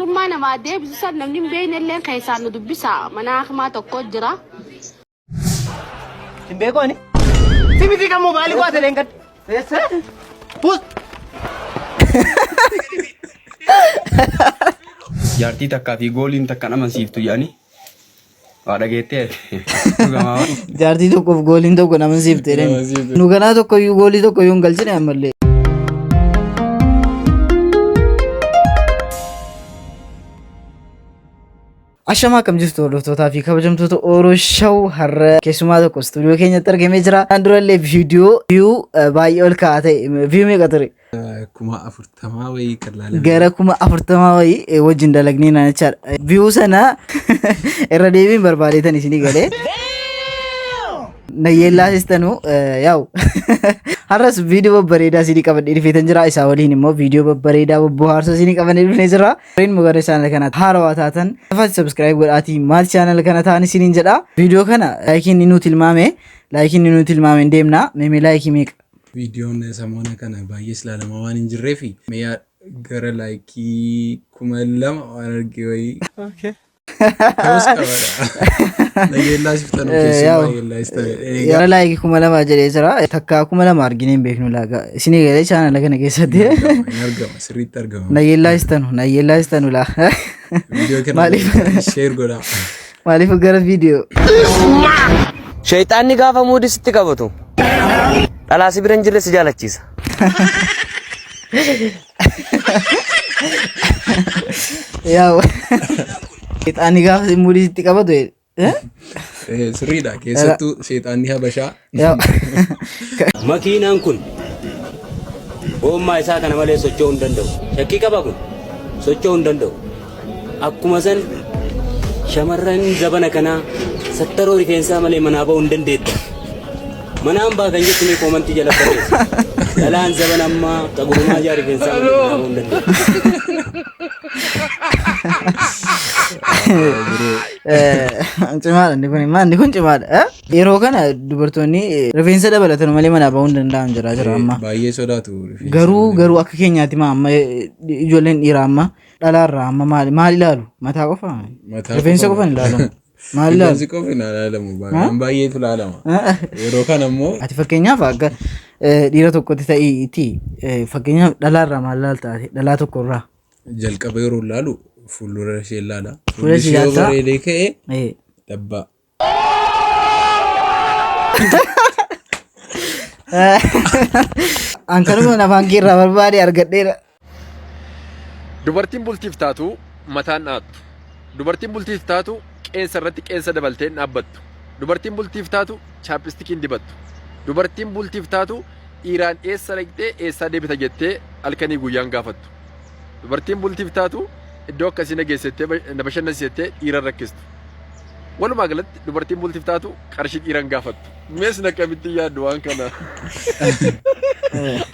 Dubrummaa namaa deebisu san namni hin beekne illee keessaan nu dubbisa. Mana hakimaa tokko jira. Hin beeku ani. Si miti kan mobaayilii koo ateleen gad. Eessa? Pus. Jaartii takkaa fi gooliin takka hin amansiiftu jedhanii waa dhageettee dhugamaa waan. Jaartii tokkoof gooliin tokko nama siifte jedhani. Nu ganaa tokko iyyuu goolii tokko iyyuu hin galchine ammallee. Ashamaa akkam jirtu hordoftootaa fi kabajamtoota Oro Show har'a keessumaa tokko istuudiyoo keenyatti argamee jira. Kan durallee viidiyoo viyuu baay'ee ol ka'aa ta'e viyuu meeqa ture? 40,000 wayii kan laalame. Gara 40,000 wayii wajjin dalagnee naannichaadha. Viyuu sana irra deebiin barbaadeetan isinii galee. Nayyeellaasistanu yaa'u har'as viidiyoo babbareedaa isinii qabadhee dhufeetan jira. Isaa waliin immoo viidiyoo babbareedaa bobbohaarsa isinii qabannee dhufnee jira. Warreen immoo gara chaanala kanaatti haarawaa taatan lafatti subscribe godhaatii maal chaanala kana ta'an isiniin jedha. Viidiyoo kana laayikiin inni nuu tilmaame laayikiin inni nuu tilmaame hin deemna. Meemee laayikii meeqa? Viidiyoon samoona kana baay'ees ilaalamaa waan hin jirreefi mee gara laayikii 2000 waan arge wayii. Ta'us qabadha. Nageellaa siftan keessumaa Yaa'u. yeellaas ta'e. Gara laayikii 2000 jedhee jira. Takkaa 2000 arginee hin beeknu laaga. Isinii galee chaanala kana keessatti. Hin argama sirriitti argama. Nayyeellaasistanu nayyeellaasistanu laa. Viidiyoo kana Maaliif? sheer godhaa. Maaliif gara viidiyoo? Shayxaanni gaafa muudii sitti qabatu dhalaa si bira hin jirre si jaalachiisa. Yaa'u. Ixaanni gaafa muudii sitti qabatu. Eh? Sirriidha keessattuu seexaanni habashaa. Yaa'u. Makiinaan kun goommaa isaa kana malee socho'uu hin danda'u. Shakkii qaba kun socho'uu hin danda'u. Akkuma san shamarran zabana kanaa sattaroo rifeensaa malee manaa ba'uu hin dandeettan. Manaan ba'a kan jettu mee koomantii jala barreessi. Dhalaan zabana ammaa xagurumaa ijaa rifeensaa malee manaa ba'uu hin dandeettu. Cimaadha inni kun inni kun cimaadha. Eh? Yeroo kana dubartoonni rifeensa dabalatan malee manaa ba'uu hin danda'an jira jira amma. Baay'ee sodaatu rifeensa Garuu malee. garuu akka keenyaatti maa amma ijoolleen dhiiraa amma dhalaarraa amma maal maal ilaalu? Mataa qofa? Mataa Rifeensa qofa. qofa hin ilaalamu. Maal ilaalu? Rifeensi qofa hin ilaalamu. Waan baay'eetu ilaalama. Yeroo kana immoo Ati fakkeenyaaf akka dhiira tokkotti ta'iitii fakkeenyaaf dhalaarraa maal ilaalta ati? Dhalaa tokkorraa. Jalqaba yeroo ilaalu fuuldura ishee ilaala. Fuula Fuulli ishee ishee yoo ilaaltaa? bareedee ka'e dabbaa. An kanuma afaan kee irraa barbaade argadheera. Dubartiin bultiif taatu mataan dhaattu. Dubartiin bultiif taatu qeensa irratti qeensa dabaltee hin dhaabbattu. Dubartiin bultiif taatu chaappistikiin dibattu. Dubartiin bultiif taatu dhiiraan eessa dhaqxee eessaa deebita jettee halkanii guyyaan gaafattu. Dubartiin bultiif taatu iddoo akkasii na geessettee na bashannansiisettee dhiira hin rakkistu. Walumaa galatti dubartiin bultiif taatu qarshii dhiira hin gaafattu. Mee isin akkamitti yaaddu waan kana?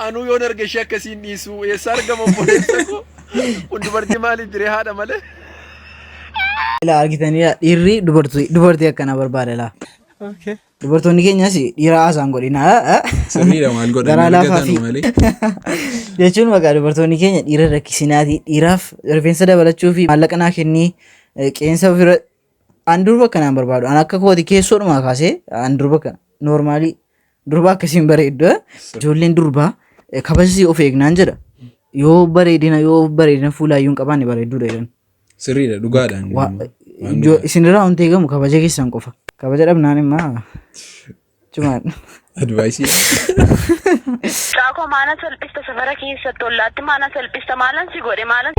Anuu yoon arge ishee akkasii hin dhiisu. Eessaa argama obboleessa koo? Kun dubartii maaliif jiree haadha malee? Ilaa argitanii dhiirri dubartii dubartii akkanaa barbaada laa. Dubartoonni keenyas dhiira haasaan godhina. Sirriidha maal godhan Garaa laafaa argatanu fi malee. jechuun maqaa dubartoonni keenya dhiira rakkisinaati dhiiraaf rifeensa dabalachuu fi maallaqa naa kennii qeensa ofirra an durba akkanaan barbaadu an akka kooti keessoodhumaa kaasee an durba kana noormaalii durba akkasiin bareeddu ijoolleen durbaa kabajasii of eegnaan jedha yoo bareedina yoo bareedina fuulaayyuu hin qabaanne bareedduudha jedhan. Sirriidha dhugaadha. inni Wa- immoo. Waan ijoo- dhugaadha. Isinirraa wanti eegamu kabaja keessan qofa. Kabaja dhabnaan immoo cimaadha. Advice. Caakoo maana salphista safara keessatti ollaatti maana salphista maalan si godhe maalan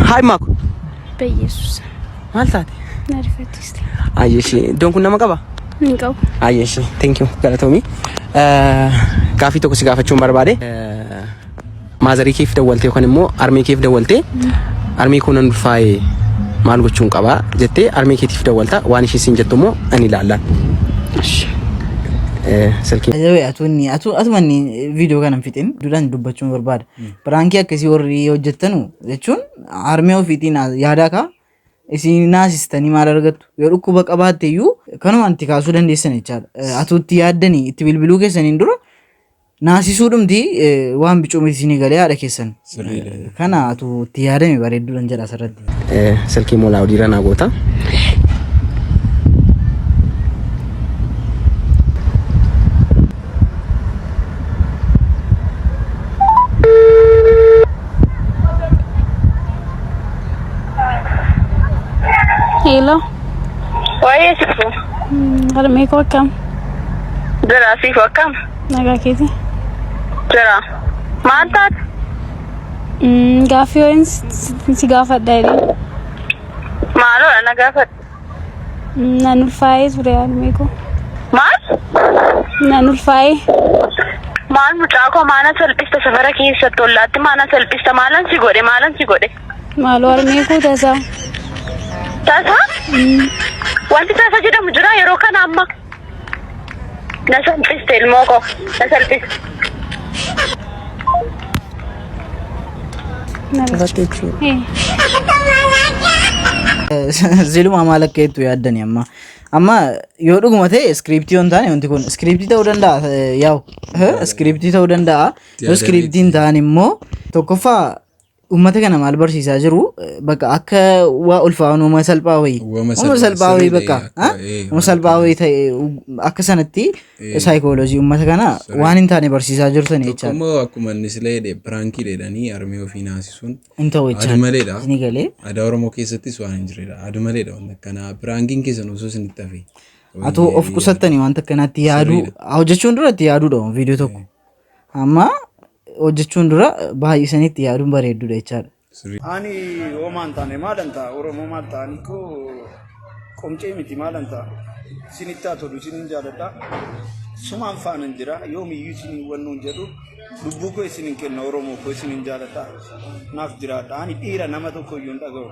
Haay Maako. Beyesus. Maal taate? Na rifachiiste. Ayyeshi iddoon kun nama qaba? Hin qabu. Ayyeshi thank you galatoomi. Gaaffii tokko si gaafachuun barbaade. Maazarii keef dawwaltee yookaan immoo armee keef dawwaltee armee koo nan ulfaa'e maal gochuun qaba jettee armee keetiif dawwalta waan ishee siin jettu immoo ani ilaalla. Silkii. Ajaa'iba atuunni atu atumanni viidiyoo kana hin fixin duraan dubbachuun barbaada. Piraankii akkasii warri hojjettanu jechuun harmee ofiitiin yaadaa kaa isin naasistanii maal argattu yoo dhukkuba qabaatte iyyuu kanumaan itti kaasuu dandeessan jechaadha. Atuu itti yaaddanii itti bilbiluu keessaniin dura Naasisuu dhumti waan bicuu miti isinii galee haadha keessan. Sirriidha. Kana atu itti yaadame bareedduudhan jedha asirratti. Silkii immoo laawudiirra naa goota. Hello. Waa'ee sifu. Harmee koo akkam? Jira sifu akkam? Nagaa keeti. Jira. Maal taate? Gaaffii wayiin si gaafadha jedhee. Maaloodha na gaafadhu. Nan ulfaa'ee ture harmee koo. Maal? Nan ulfaa'ee. Maal mucaa koo maana salphista safara keessatti ollaatti maana salphista maalan si godhe maalan si godhe. Maaloo harmee koo tasaa. Tasa? Wanti tasa jedhamu jira yeroo kana amma. Na salphiste ilmoo koo na salphiste. Ziluma maal akka jettu yaaddani amma. Amma yoo dhuguma ta'e iskiriiptii yoo hin taane wanti kun iskiriiptii ta'uu danda'a yaa'u iskiriiptii ta'uu danda'a. Yoo iskiriiptii hin taane immoo tokkoffaa Uummata kana maal barsiisaa jiru? Bakka akka waa ulfaa'an uuma salphaa wayii. Uuma Uuma salphaa salphaa wayii sirriidha bakka. akka Uuma salphaa wayii ta'e akka sanatti saayikooloojii uummata kana waan hin taane barsiisaa jirtan Tokko jechaadha. immoo akkuma inni sila jedhe piraankii jedhanii harmee ofii naasisuun Hin ta'u adu jechaadha. maleedha. Isin galee. Aadaa Oromoo keessattis waan hin jirredha. Adu maleedha wanti akkanaa. Piraankiin keessan osoo isinitti hafe. Atoo of qusattanii wanta akkanaatti yaaduu Sirriidha. hojjechuun dura itti yaaduudha viidiyoo tokko. Amma hojjechuun dura baay'isanii itti yaaduun bareedduudha jechaadha. Ani homaa hin taane maalan ta'a Oromoo maal ta'a ani koo qomcee miti maalan ta'a isinitti haa tolu isinin jaaladha sumaan faanan jira yoomiyyuu isinin wannoon jedhu lubbuu koo isinin kenna Oromoo koo isinin jaaladha naaf jiraadha ani dhiira nama tokko iyyuu hin dhaga'u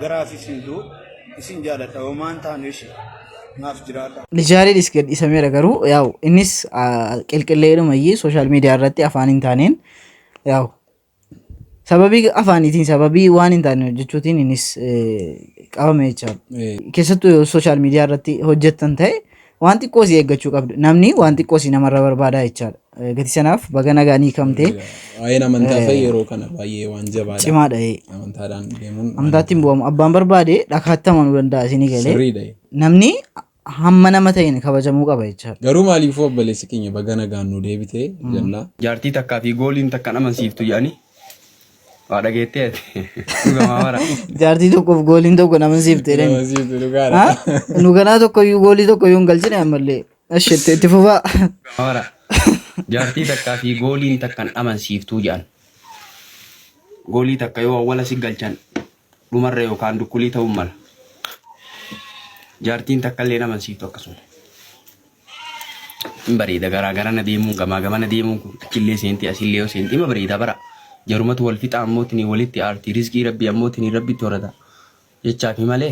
garaaf isin du'u isin jaaladha homaa hin taane ishee naaf jiraadha. Lijaareedhis gadhiisameera garuu yaa'u innis qilqilleedhumayyii sooshaal miidiyaa irratti afaan hin taaneen yaa'u sababii afaaniitiin sababii waan hin taane hojjechuutiin innis qabame jechaadha. Keessattuu yoo sooshaal miidiyaa irratti hojjettan ta'e waan xiqqoo si eeggachuu qabdu. Namni waan xiqqoo si namarra barbaada jechaadha. Gatii sanaaf baga nagaan hiikamtee. Waa'een amantaa fa'i yeroo kana baay'ee waan jabaadha. Cimaadha. Amantaadhaan deemuun. Amantaatti hin bu'amu. Abbaan barbaade dhakaatti amanuu danda'a isinii galee. Sirriidha. Namni hamma nama ta'een kabajamuu qaba jechaadha. Garuu maaliifuu obboleessi keenya baga nagaan nu deebite jenna. Jaartii takkaa fi gooliin takka hin amansiiftu jedhanii waa dhageettee ati dhugamaa bara. Jaartii tokkoof gooliin tokko nama siifte jedhani. Nama siifte dhugaadha. Ha? Nu ganaa tokko iyyuu goolii tokko iyyuu hin galchine ammallee. Eshi itti itti fufaa. Dhugamaa bara. Jaartii takkaa fi gooliin takka hin amansiiftuu jedhan. Goolii takka yoo awwala si galchan dhumarra yookaan dukkulii ta'uu mala. Jaartiin takka illee hin amansiiftu akkasuma. Hin bareeda garaa garana deemuun gamaa gamana deemuun kun achillee seenti asillee yoo seenti ima bareeda bara. Jarumatu wal fixa ammootinii walitti aarti rizqii rabbii ammootinii rabbitti horata jechaafi malee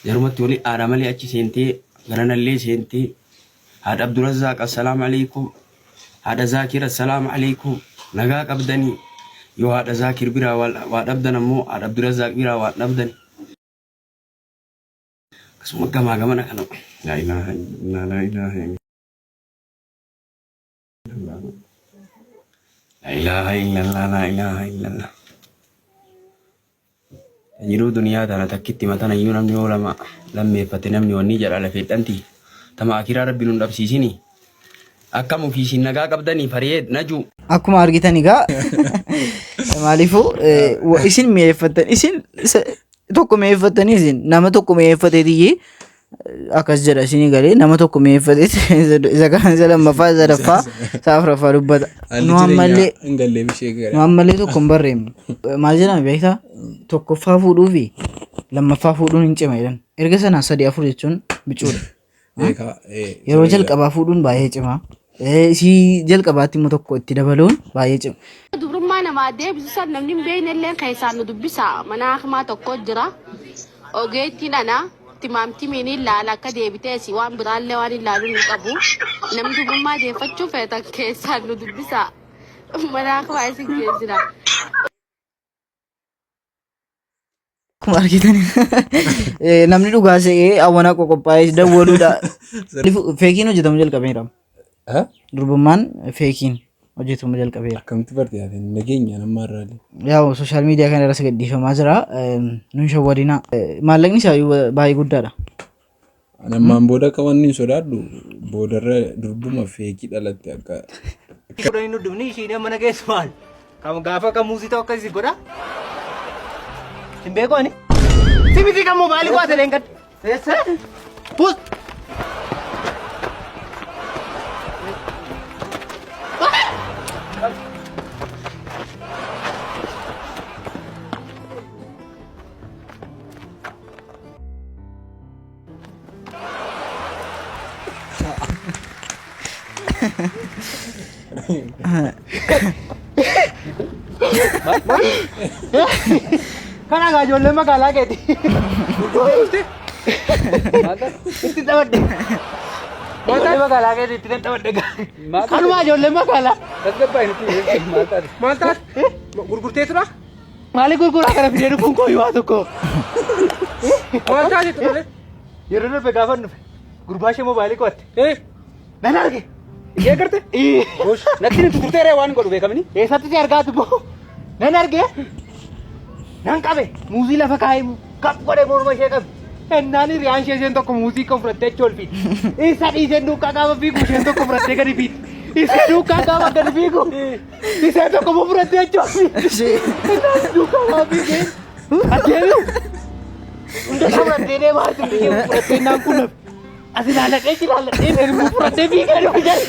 jarumatti wali aara malee achi seentee garanallee seentee haadha Abdurazzaaq assalaamu alaikum haadha Zaakir assalaamu alaikum nagaa qabdanii yoo haadha Zaakir biraa waa dhabdan ammoo haadha Abdurazzaaq biraa waa dhabdan Akkasuma gamaa gamana kana. Laa ilaaha illallah, laa ilaaha illallah. Laa ilaaha illallah, laa ilaaha illallah. Jiruu duniyaa tana takkitti matana iyyuu namni yoo lama lammeeffate namni wanni jedha lafeedhanti. Tama akiraa rabbi nun dhabsiisini. Akkam ofii isin nagaa qabdanii fariyee najuu. Akkuma argitan egaa maaliifuu isin mi'eeffattan isin tokko mi'eeffattanii isin nama tokko mi'eeffateetiyyi akkas jedha isinii galee nama tokko mi'eeffateeti isa kaan isa lammaffaa isa sadaffaa isa afuraffaa dubbata. Haalli Nu ammallee jireenyaa hin galleef ishee nu gara. ammallee tokko hin barreemne. Maal jedhama beektaa? Tokkoffaa fuudhuu fi lammaffaa fuudhuun hin cima jedhan. Erga sanaa sadii afur jechuun bicuudha. Beekaa, ee, Yeroo sirriidha. jalqabaa fuudhuun baay'ee cima. Isii jalqabaatti immoo tokko itti dabaluun baay'ee cima. Dubrummaa namaa deebisu san namni hin beekne illee keessaan nu dubbisa. Mana hakimaa tokko jira. Ogeettiin ana timaamtimiin hin laala akka deebitees waan biraallee waan hin laaluun hin qabu. Namni dubrummaa deeffachuu feetan keessaan nu dubbisa. Mana hakimaa isin geessina. Akkuma argitan namni dhugaa se'ee awwanaa qoqophaa'ee dawwaluudha. Feekiin hojjetamuu jalqabeera. Durbummaan feekiin hojjetamuu jalqabeera. Akkamitti barte ati nageenya nama irraalee. Yaa'u social media kana irratti gadhiifamaa jira. Nun shawwadinaa. Maallaqni isaa iyyuu baay'ee guddaadha. Ani ammaan booda akka wanni hin sodaadhu boodarra durbuma feekii dhalatte akka. Kudhanii nu dhufni ishiin mana keessa maal? Kam gaafa kam muuzii ta'u akkasii godha? Hin beeku ani. Simiti kan mobaayilii qo'ate leengadde. Eessa? Pus. Kana egaa ijoollee magaalaa keeti. Itti taphadhe. Ijoollee magaalaa keeti itti nan taphadhe. Kanumaa ijoollee magaalaa. Maal taate? Gurgurtee tura? Maali gurguraa kana fidee dhufuun koo waa tokko. Maal taate ture? Yeroo darbe gaafa dhufe gurbaa ishee moobaayilii qo'atte. Nan arge. Ishee agarte? Gosh, natti nuti turtee ree waan godhu beekamni. Eessatti si argaatu boo? Nan arge. Nan qabe. Muuzii lafa kaa'ee kap godhee morma ishee qabe. Ennaan hiriyaan ishee isheen tokko muuzii kan fudhattee achi ol fiiti. Isa dhiiseen duukaa gaafa fiigu isheen tokko fudhattee gadi fiiti. Isa duukaa gaafa gadi fiigu isheen tokko immoo fudhattee achi ol fiiti. Ennaan duukaa gaafa fiigee adeemu. Hunda isaa fudhattee deemaa jirti hundi ishee fudhattee naan kun as ilaaladhee achi ilaaladhee ilmu fudhattee fiigee dhufe jedhe.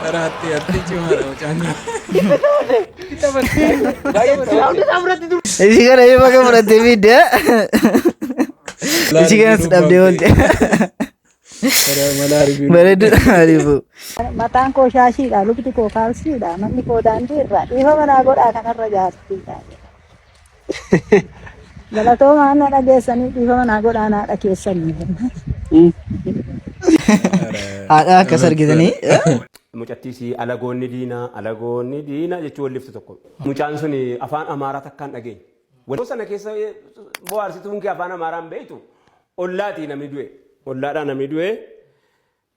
Karaa hattee hattee cimaadha mucaan kun. Hunda isaa fudhattee ture. Ishii kana yoo bakka fudhattee fiidde. Ishii kanas dhabdee oolte. Bareeddudha maaliifuu. Mataan koo shaashiidha, lukti koo kaalsiidha, manni koo daandii irra. Dhiifama naa godhaa kanarra jaartiidha. Galatoomaa na dhageessanii dhiifama naa godhaa naa dhageessanii. Haadha akkas argitanii. Mucattiis alagoonni diinaa alagoonni diinaa jechuu walliftu tokko. Mucaan sun afaan Amaaraa takkaan dhageenye. Wal sana keessa bohaarsituun kee afaan Amaaraa hin beektu. Ollaatii namni du'e. Ollaadhaa namni du'e.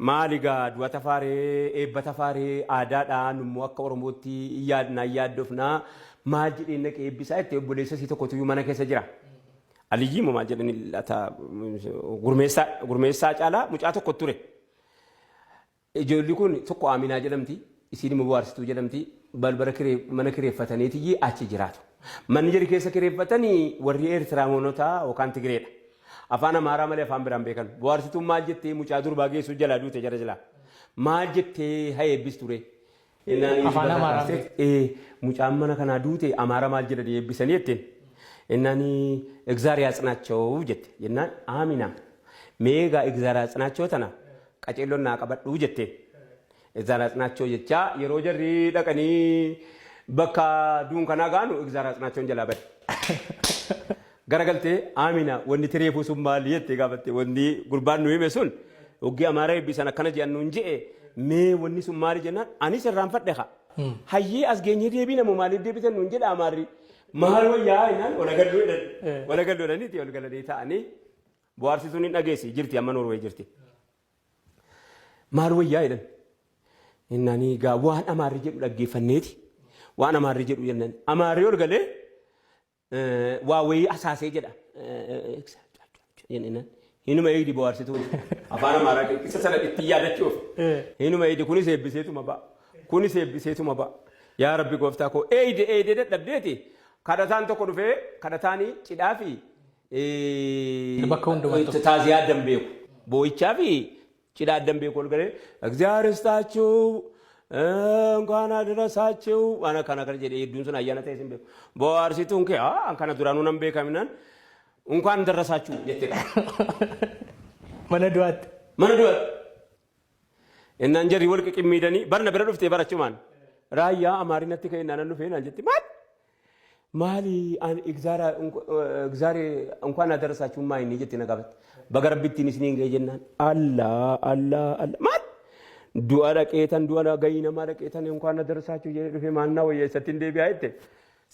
Maali gaa du'a tafaaree eebba tafaaree aadaadhaa nummoo akka Oromootti yaadnaa yaaddofnaa maal jedheen dhaqee eebbisaa itti obboleessa isii tokkotu iyyuu mana keessa jira. Aliyyii moo maal jedhani laata gurmeessaa gurmeessaa caalaa mucaa tokko ture. Ijoolli kun tokko Aaminaa jedhamti isiin immoo bohaarsituu jedhamti balbala kiree mana kireeffataniitiyyi achi jiraatu. Manni jari keessa kireeffatanii warri Eertiraamonotaa yookaan Tigireedha. Afaan Amaaraa malee afaan biraa hin beekan. Bohaarsituun maal jettee mucaa durbaa geessuu jalaa duute jara jalaa. Maal jettee ha eebbistu ree? Jennaan Afaan bakka Amaaraan kaastee, beektu. "Ee, mucaan mana kanaa duute Amaara maal jedhanii eebbisanii jetteen. Jennaan Egzaar yaatsinaachoo jette. Jennaan Aamina mee egaa Egzaar yaatsinaachoo tana qaceelloon naa qabadhuu jetteen. Egzaar yaatsinaachoo jechaa yeroo jarri dhaqanii bakka duunkanaa ga'anu Egzaar yaatsinaachoon jalaa bade. Garagaltee Amina wanni tiree reefuu sun maali jettee gaafatte wanni gurbaan nu hime sun hoggii Amaara eebbisan akkana jedhan nuun je'e mee wanni sun maali jennaan anis irraanfadhe kaa. Hayyee as geenyee deebiina moo maaliif deebitan nuun jedha Amaarri. Maal wayyaa jennaan wal agallu jedhan. Wal agallu jedhaniiti wal galanii taa'anii bohaarsituun hin dhageessi jirti amma Noorweey jirti. Maal wayyaa jedhan. Jennaan egaa waan Amaarri jedhu dhaggeeffanneeti. Waan Amaarri jedhu jennaan. Amaarri ol galee waa wayii asaasee jedha. Hinuma eegdi bohaarsituun. Afaan Amaaraa isa sana ittiin yaadachuuf. Hinuma eegdi kunis eebbiseetuma ba'a. Kunis eebbiseetuma ba'a. Yaa Rabbi gooftaa koo eeyde eeyde dadhabdeeti. Kadhataan tokko dhufee kadhataanii cidhaa fi Bakka hundumattuu. taaziyaa addan beeku. Boo'ichaa fi cidha addan beeku ol galee እግዚአብሔር ይስጣችሁ እንኳን አደረሳችሁ waan akkana kana jedhee hedduun sun ayyaana ta'e sin beeku. Bohaarsituun kee haa kana duraanuu nan beekaminaan እንኳን ደረሳችሁ jette. Mana du'aatti. Mana du'aatti. Innaan jarri wal qiqimmiidanii barna bira dhuftee barachumaan raayyaa amaarinatti ka'e innaan dhufee naan jetti maal maali an egzaare እንኳን አደረሳችሁ maa inni jetti na gaafatte. Baga rabbittiin isiniin ga'e jennaan allaa allaa allaa maal du'a dhaqeetan du'a gayii namaa dhaqeetan እንኳን አደረሳችሁ jedhee dhufee maannaa wayya isatti hin deebi'aa jette.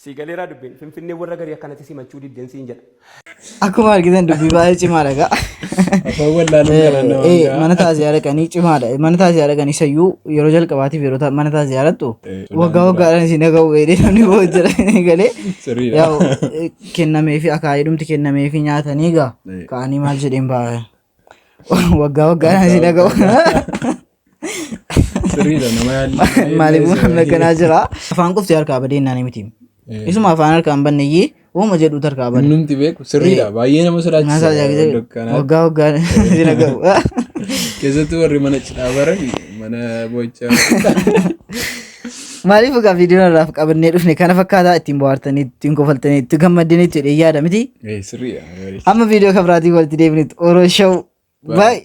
Si galeeraa dubbiin finfinnee warra garii akkanatti simachuu diddeen siin jedha. Akkuma argitan dubbii baay'ee cimaadha gaa. Afaan wallaaluun kanaan nama ga'a. Mana taaziyaa dhaqanii cimaadha. Mana taaziyaa dhaqanii sayyuu yeroo jalqabaatiif yeroo mana taaziyaa dhaqxu Sodaan waggaa jira. waggaadhaan isin dhaga'u jedhee namni boo'u jira galee. Sirriidha. Yaa'u kennameefi akaayiidhumti kennameefi nyaatanii egaa ka'anii maal jedheen ba'a. Waggaa waggaadhaan isin dhaga'u. Sirriidha nama yaalli. Maaliif waan akkanaa jira? Afaan qofti harkaa badee naan miti. Isuma afaan harkaa hin banne iyyee uuma jedhuutu harkaa bada. Innumti beeku sirriidha baay'ee nama sodaachisa. Iddoo akkanaatti. Waggaa waggaan isin dhaga'u. Keessattuu warri mana cidhaa baran mana boo'ichaa. Maaliif egaa viidiyoon irraaf qabannee dhufne kana fakkaataa ittiin bohaartanii ittiin kofaltanii itti gammaddanii itti jedhee yaada miti. Sirriidha. Amma viidiyoo kan biraatiin walitti deebinutti Oro Show. Bye.